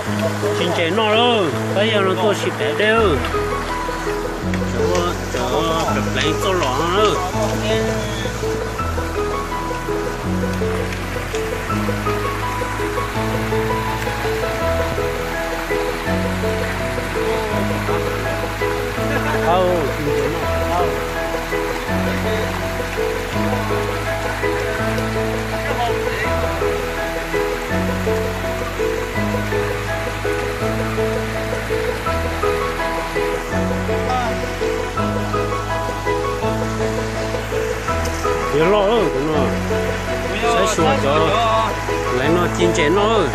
Tsis ntses noj lawm, pab yawg no tuaj sim pem dej. Cov pleev txoj los no lawm. Yuav loj tus no, saib xyuas cov pleev no ci ntses noj.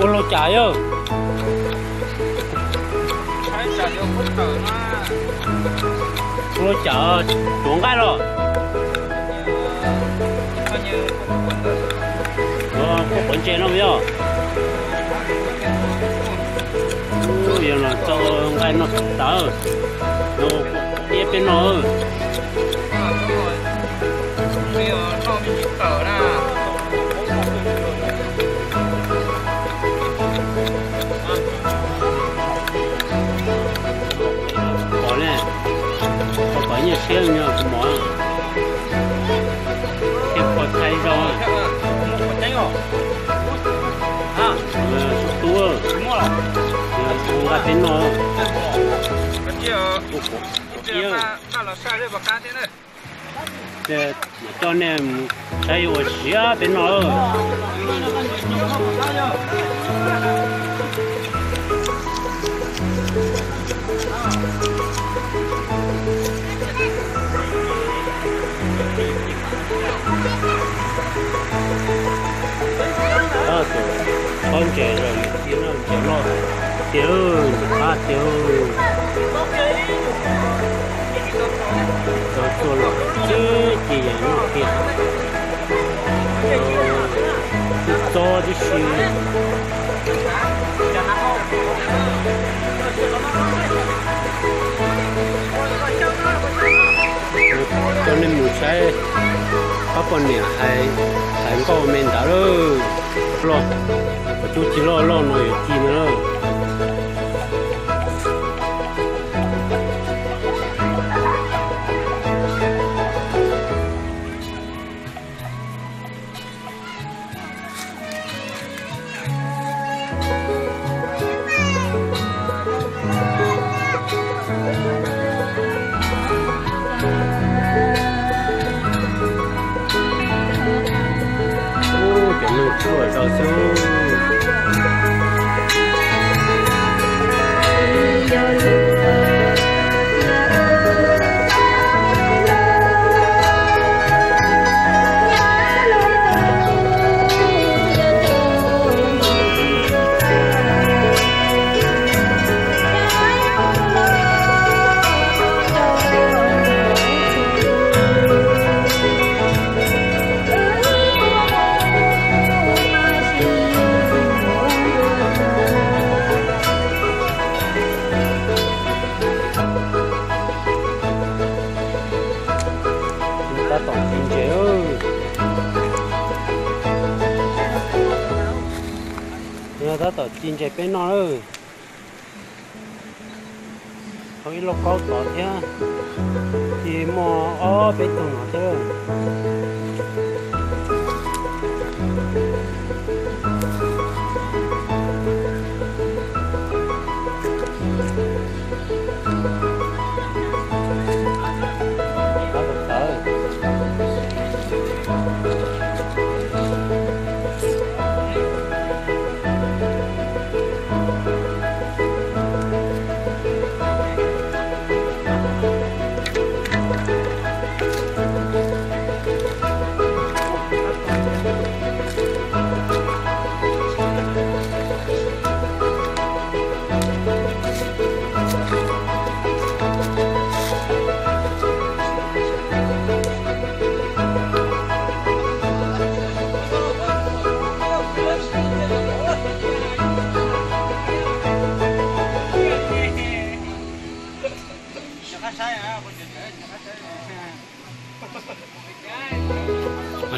Ua lauj cas yog? Ua lauj cas tuav nqaij los? Quaj quav ntses no yog? Yog no txo nqaij noj tawv, no quaj quav tiab peb no. Pom ne, pom pom nyiaj siab no kuv mov. Thiaj pom thaij zoo. Tub, nqa peb noj. Coj nej mus saib yuav ua siab peb noj. Tus txhob ntses los ntses loj tiag, ntses qab tiag. Cov txuas los txhib ces yog noj kiag. Txob tib si. Coj nej mus saib ob poj niam hais nkauj me ntawd lawm. Loj, cov tub ci loj loj no yuav ci no lawm. Cov neeg tshuaj zog xwb. Tab tom ci ntses, tab tom ci ntses peb noj lawm. Tau ib lauj kaub tod thiab, ci muaj ob peb tug no thiab.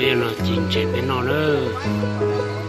Peb los ci ntses peb noj nawb.